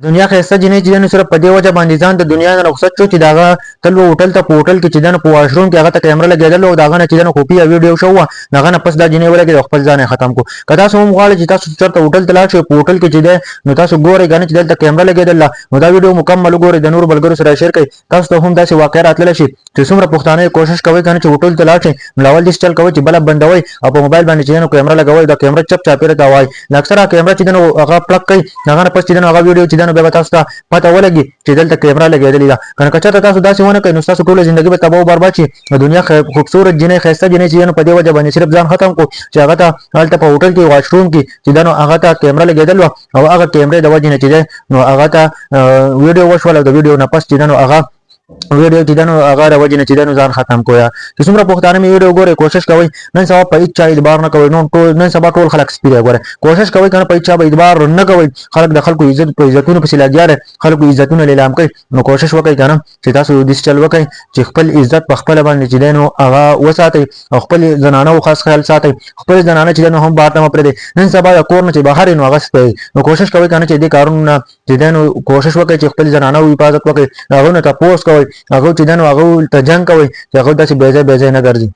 دنیا ښایسته جینۍ چې ده نو صرف په دې وجه باندې ځان د دنیا نه رخصت شو چې د هغه تل و هوټل ته، په هوټل کې چې ده نو په واشروم کې هغه ته کیمره لګېدل او د هغه نه چې ده نو کوپي یا ویډیو شو وه، د هغه نه پس دا جینۍ ولګېده او خپل ځان یې ختم کړو. که تاسو هم غواړئ چې تاسو چېرته هوټل ته لاړ شئ، په هوټل کې چې دی نو تاسو ګورئ که نه چې دلته کیمره لګېدل ده، نو دا ویډیو مکمل وګورئ، د نورو ملګرو سره شیر کړئ. تاسو ته هم داسې واقعه راتللی شي چې څومره پښتانه یې کوشش کوي کنه چې هوټل ته لاړ شئ نو اول داسې چل کوي چې بلب بندوي او په موبایل باندې چې دی نو کیمره لګوي، دا کیمره چپ چاپېره ته وایي. نو اکثره کیمره چې دی نو هغه پلک کوي، هغه نه پس چې دی نو هغه ویډیو چې دی نو بیا به تاسو ته پته ولګي چې دلته کیمره لګېدلې ده کنه. که چېرته تاسو داسې ونه کړئ نو ستاسو ټوله زندګي به تباه او برباد شي. د دنیا خوبصورت جینۍ، ښایسته جینۍ چې دی نو په دې وجه باندې صرف ځان ختم کړو چې هغه ته هلته په هوټل کې واشروم کې چې دی نو هغه ته کیمره لګېدل وه او هغه کیمرې د وجې نه چې دی نو هغه ته ویډیو وشول او د ویډیو نه پس چې دی نو هغه ویډیو چې دنو هغه د وجې نه چې دنو ځان ختم کویا. چې څومره پښتانه مې ویډیو ګوري، کوشش کوئ نن سبا په هیڅ چا اعتبار نه کوئ. نو ټول نن سبا ټول خلک سپي دی، ګوره کوشش کوئ کنه په هیڅ چا به اعتبار نه کوئ. خلک د خلکو عزت په عزتونو پسې لګیا دی، خلکو عزتونه لیلام کوي. نو کوشش وکړئ کنه چې تاسو داسې چل وکړئ چې خپل عزت په خپله باندې چې دی نو هغه وساتئ او خپل زنانه خاص خیال ساتئ. خپل زنانه چې دی نو هم بهر ته مه پرېږدئ. نن سبا د کور نه چې بهر نو هغه سپی. نو کوشش کوئ کنه چې دې کارونو نه چې دی نو کوشش وکړئ چې خپل زنانه حفاظت وکړئ، هغه نه تپوس کوئ، هغه چې دی نو هغه ته جنګ کوئ چې هغه داسې بې ځای بې ځای نه ګرځي.